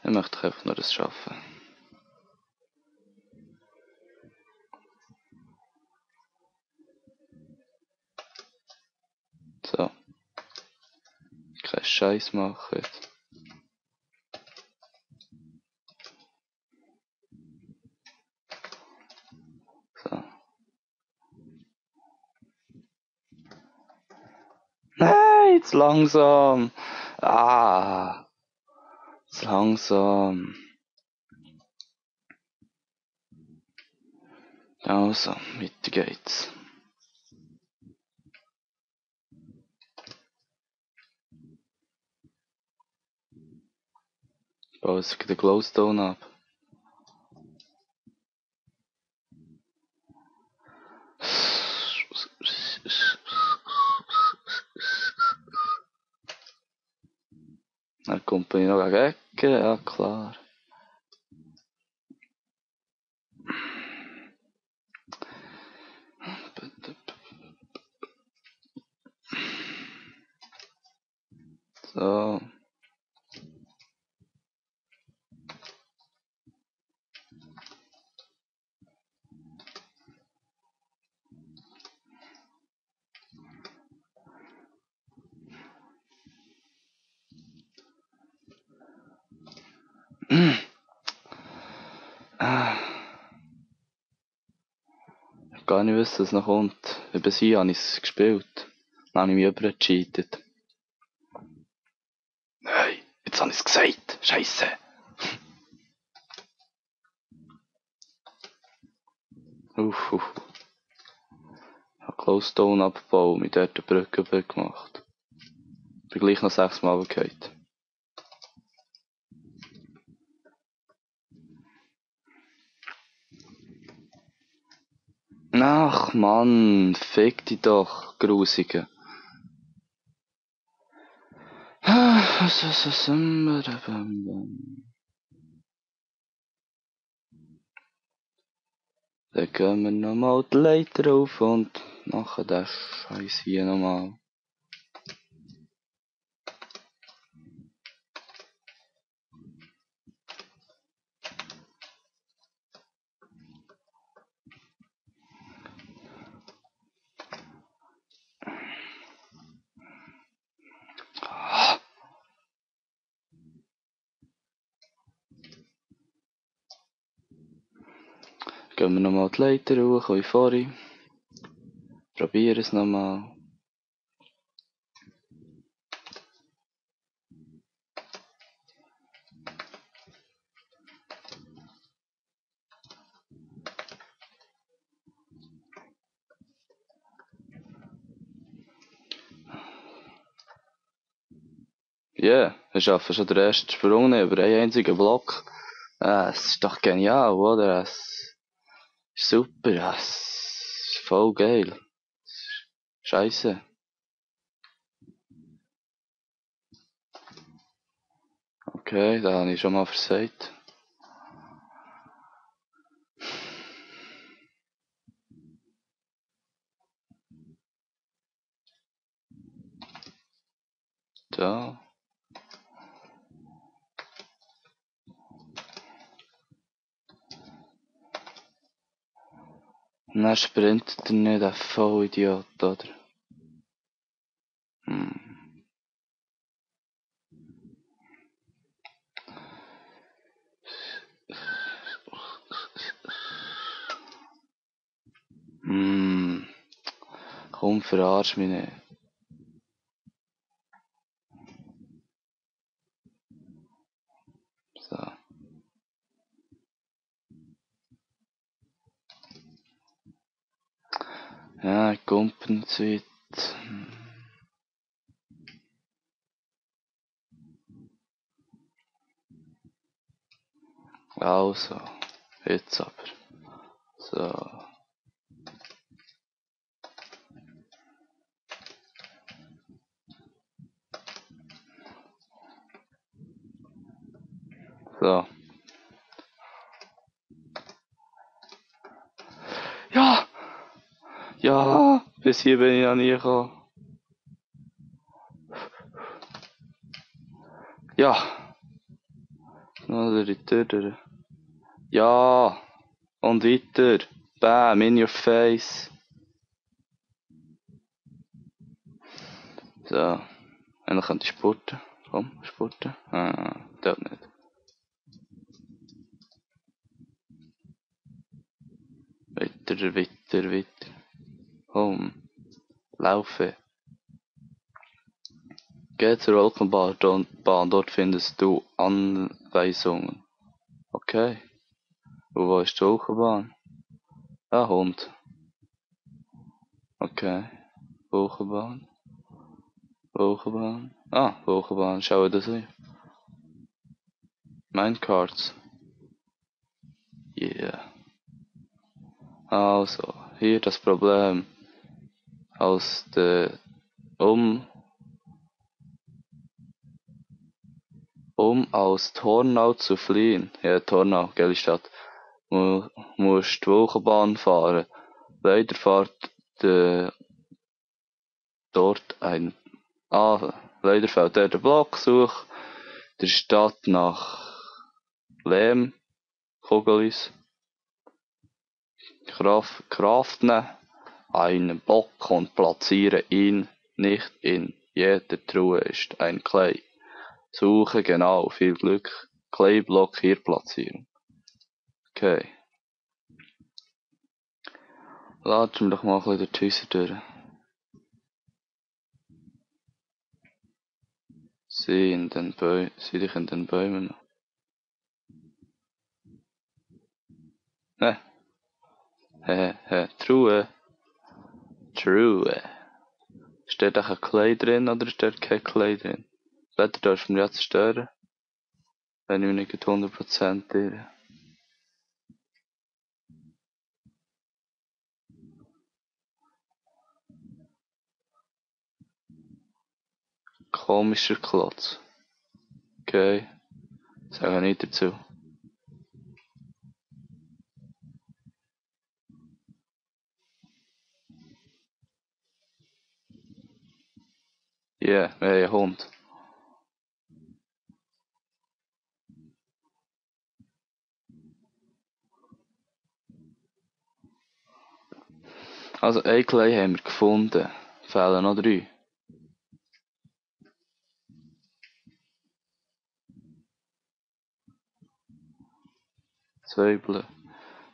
Ich möchte einfach nur das schaffen. So. Kein Scheiß machen jetzt. So. Nein, zu langsam. Zu langsam. Also, weiter geht's. Bauen wir den Glowstone ab. Dann kommt bei mir noch eine Ecke, ja klar. So. Ich gar nicht wissen, dass es noch kommt. Über sie habe ich es gespielt. Dann habe ich mich übergecheatet. Nein, jetzt habe ich es gesagt. Scheisse. Ich habe Glowstone abgebaut, mit dort die Brücke gemacht. Bin gleich noch 6 Mal runtergefallen. Ach Mann, fick dich doch, Grusige. Dann gehen wir nochmal die Leiter auf und machen den Scheiß hier nochmal. Gehen wir nochmal die Leiter hoch, wie vorhin. Probieren es nochmal. Ja, wir schaffen schon den ersten Sprung über einen einzigen Block. Es ist doch genial, oder? Es ist super, es ist voll geil. Scheiße. Okay, da habe ich schon mal versagt. Da. Und dann sprintet er nicht, der Vollidiot, oder? Komm, verarsch mich nicht. So. Ja, Gumpen zu weit. Also, jetzt aber. So. So. Ja! Ja! Bis hier bin ich noch nie gekommen. Ja! Oder ja! Und weiter! Bam! In your face! So. Und dann könnte ich spurten. Komm, spurten. Tut nicht. Weiter. Komm. Laufe. Geh zur Wolkenbahn, dort findest du Anweisungen. Okay. Und wo ist die Wolkenbahn? Ah, Hund. Okay. Wolkenbahn. Ah, Wolkenbahn. Schau das an. Minecarts. Yeah. Also, hier das Problem. Um aus Tornau zu fliehen. Ja, Tornau, geile Stadt. Musst die Wolkenbahn fahren. Leider fährt dort leider fällt der Block. Such der Stadt nach Lehm, Kogelis. Craften einen Block und platziere ihn nicht in jeder Truhe ist ein Clay. Suche genau, viel Glück. Clay-Block hier platzieren. Okay. Latschen wir doch mal ein bisschen durch die Häuser durch. Sieh dich in den Bäumen. Ne, Truhe. Steht da ein Clay drin oder steht kein Clay drin? Das Wetter darf mir jetzt stören, wenn ich mich nicht 100% irre. Komischer Klotz. Okay, sage nicht dazu. Ja, wir haben einen Hund. Also, ein Clay haben wir gefunden. Fehlen noch 3.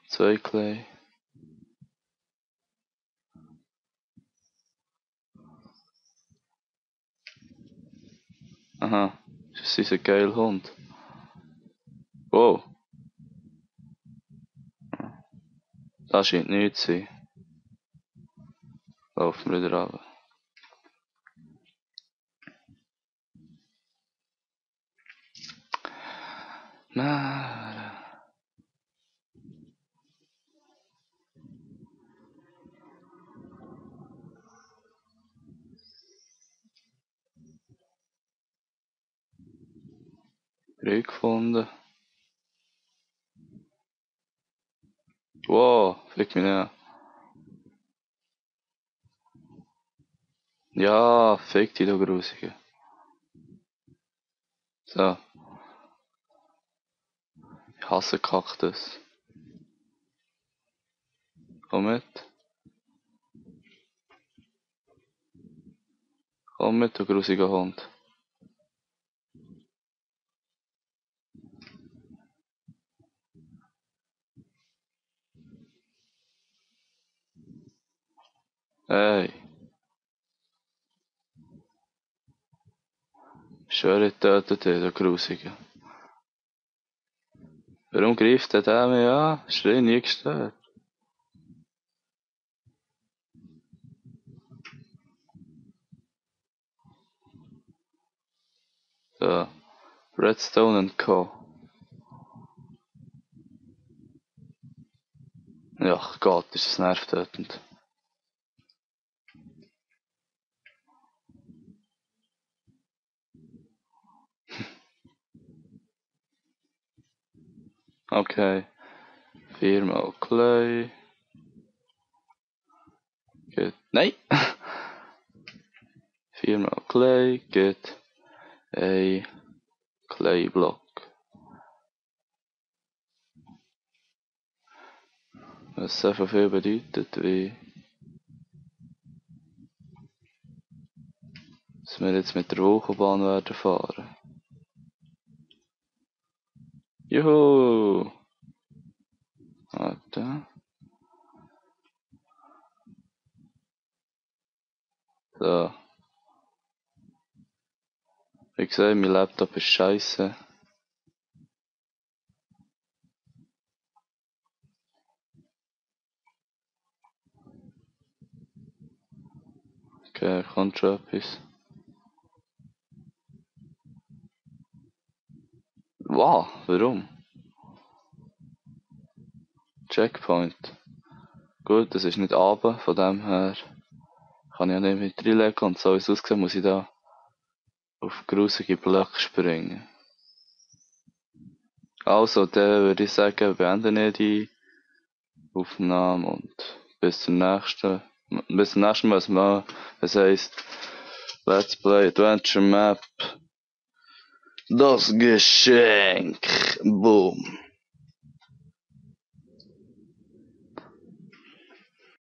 2 Clay. Aha, das ist ein geiler Hund. Wow, das scheint nichts zu sein. Laufen wir wieder runter. Nein. Brief gefunden. Wow, fick mich nicht. Ja, fick dich, du Grusige. So, ich hasse Kaktus. Komm mit. Komm mit, du grusiger Hund. Hey, ich schwöre, ich töte dich, du Grusige. Warum greift der mich an? Schrei nie gestört. So, Redstone and Co. Ja, Gott, ist das nervtötend. Okay, 4-mal Clay. Gut. Nein! 4-mal Clay, gut. Ein Clay-Block. Was so viel bedeutet, wie dass wir jetzt mit der Wochenbahn werden fahren. Juhu! Warte. So. Wie gesagt, mein Laptop ist scheiße. Okay, kommt schon etwas. Wow, warum? Checkpoint. Gut, das ist nicht runter, von dem her kann ich ja nicht mit reinlegen und so wie es aussieht, muss ich da auf grusige Blöcke springen. Also, dann würde ich sagen, beende ich die Aufnahme und bis zum nächsten Mal, es heisst Let's Play Adventure Map. Das Geschenk. Boom.